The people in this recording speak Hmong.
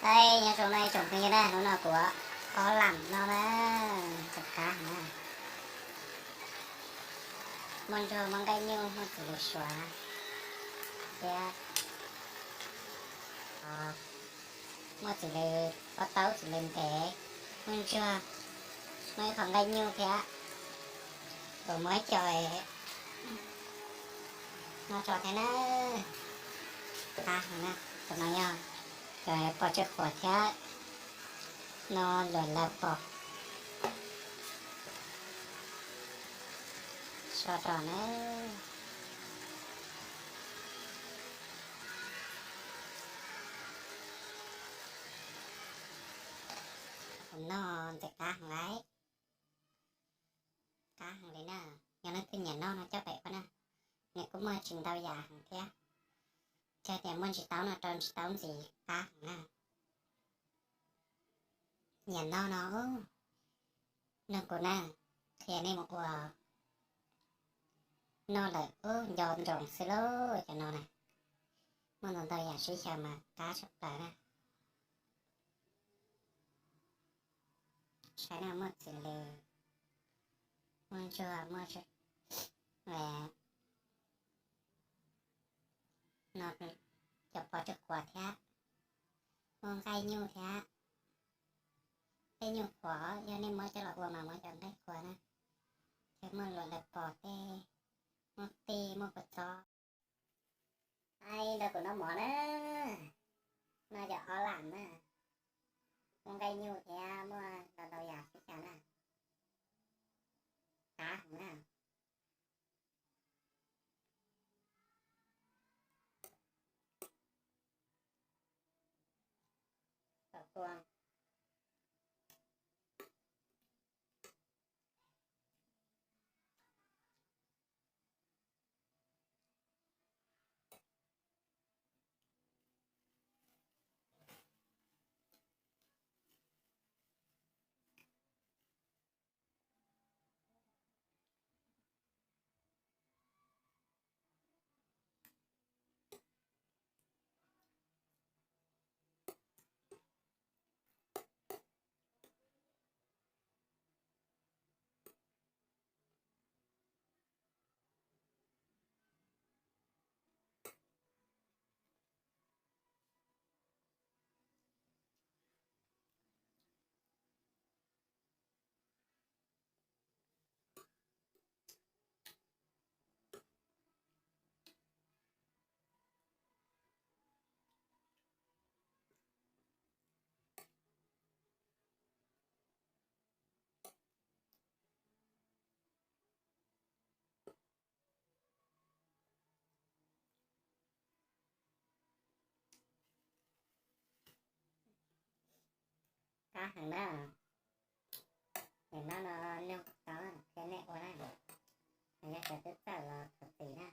Ej, nyob zoo na ib tsoom phooj ywg na, hnub no kuv ob lam no na, tseem qab na. Muaj ntsuag, muaj nqaij nyuj, muaj txiv lws suav thiab, muaj txiv lws pob taub, txiv lws ntev, muaj ntsuag, muaj ib qho nqaij nyuj thiab. Kuv muab ib co no tso thiab na. Qab heev na, cov no yog cov pos tsawg qhuav thiab, no luam lawv pos. So rau na. Kuv noj ntxim qab heev lauj. Qab heev li na. Yog leej twg nyiam noj no coj pem ua na. Nws kuj muaj tsis ntau yam heev thiab. Txawm tias muaj ntsis taub no rau ntsis taub ntxiv, qab heev na. Nyiam noj no, nug kuv na, qhia nej mus ua. Noj lawm ub nco ntsoov xwb lauj cov no na. Muaj ntau ntau yam sib xyaw mas qab tshaj plaws na. Saib no muaj txiv lws, muaj ntsuag, muaj no cov pos tsawg qhuav thiab, muaj nqaij nyuj thiab. Tej nyuj qhuav yog nej muab coj los ua mas muab cov nqaij qhuav na, thiab muaj luam lawv pos tej, muaj qij muaj kua txob. Ai, nrog kuv noj mov na, noj cov ob lam na, muaj nqaij nyuj thiab muaj ntau ntau yam sib xyaw na, qab heev na. Kom tua. Qab heev na. Nim no no nug tau qhia nej ua na, yog cov twb txawj los thov txim na.